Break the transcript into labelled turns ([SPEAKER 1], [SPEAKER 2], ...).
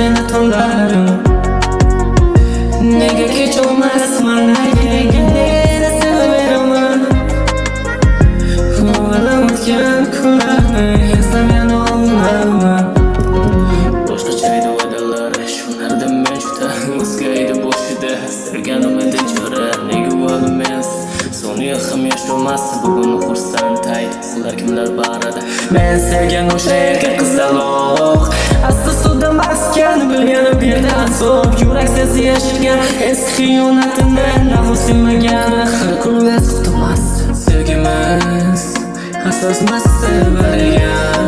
[SPEAKER 1] meni tunlarim. Nega kecholmasman, nega, nega seni beraman? Bilan o'tgan kunlarni eslab yana o'laman.
[SPEAKER 2] Boshqacha edi va'dalar, ishonardim men juda. O'zga edi boshida, sevganim edi jo'ra. Nega u Sonya ham yasholmas. Bugun xursand ayt, uxlar kimlar barada?
[SPEAKER 1] Men sevgan o'sha erkak qizaloq asli suvda maskan, bilganim berdi azob. Yurak sezi yashirgan eski xiyonatini, nafas sevmagani har kuni to'xtamas.
[SPEAKER 2] Sevgimiz asosmas sevadigan.